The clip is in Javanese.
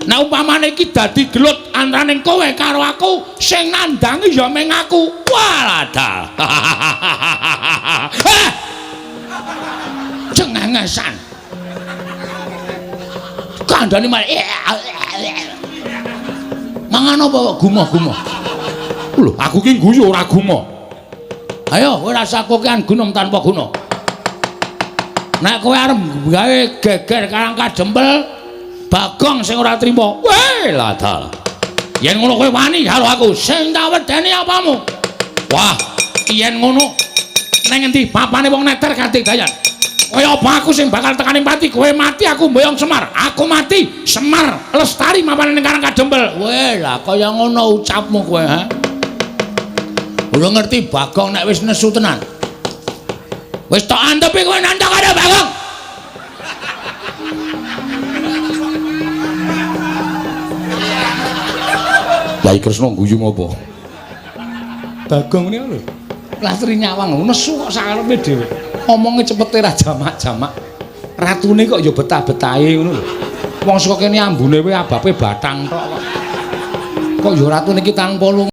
Nek upamane iki dadi gelut antaraning kowe karo aku, sing nandangi ya meng aku. Walah. Eh! Cengengesan. Kandhane malah mangan apa kok gumoh-gumoh? Lho, aku ki guyu ora gumoh. Ayo, kowe rasa kokean gunung tanpa guna. Nek kowe arep gawe geger Karang Kadempel, Bagong sing ora trima. Weh, ladal. Yen ngono kowe wani karo aku, sing tak wedeni apamu? Wah, yen ngono neng endi papane wong neter katigayan? Kaya apa aku sing bakal tekaning pati, kowe mati aku mboyong Semar. Aku mati, Semar lestari mapane ning Karang Kadempel. Weh, lah kaya ngono ucapmu kowe, ha? Ora ngerti Bagong nek wis nesu tenan. Wis tok antepi kowe nantang karo Bagong. Yai Kresna guyu ngopo? Bagong niku lho. Lastri nyawang nesu kok sakarepe dhewe. Omonge cepete ra jamak-jamak. Ratune kok ya betah-betahe ngono lho. Wong saka kene ambune wae abape batang tok kok. Kok ya ratune iki tanpa